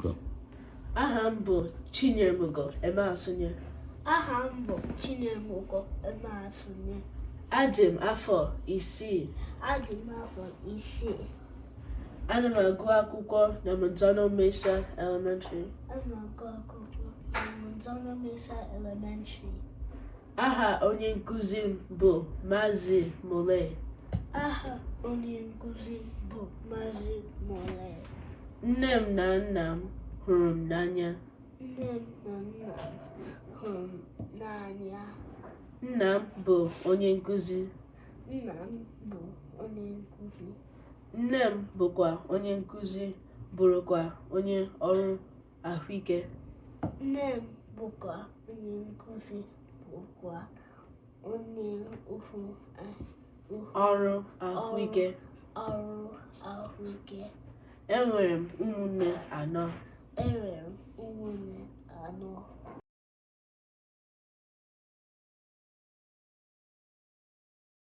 Go. Aha m bụ Chinyeremugo Emeasonye. Aha m bụ Chinyeremugo Emeasonye. Adị m afọ 6. Adị m afọ 6. Ana m agụ akwụkwọ na Manzano Mesa Elementary. Ana m agụ akwụkwọ na Manzano Mesa Elementary. Aha onye nkụzi m bụ Maazị Mole. Aha onye nkụzi m bụ Maazị Mole. Nne m na nna m hụrụ m n'anya. Nne m na nna m hụrụ m n'anya. Nna m bụ onye nkụzi. Nna m bụ onye nkụzi. Nne m bụkwa onye nkụzi bụrụkwa onye ọrụ ahụike. Nne m bụkwa onye nkụzi bụkwa onye ọrụ ahụike. Ọrụ ahụike. Enwere m ụmụnne anọ. Enwere m ụmụnne anọ.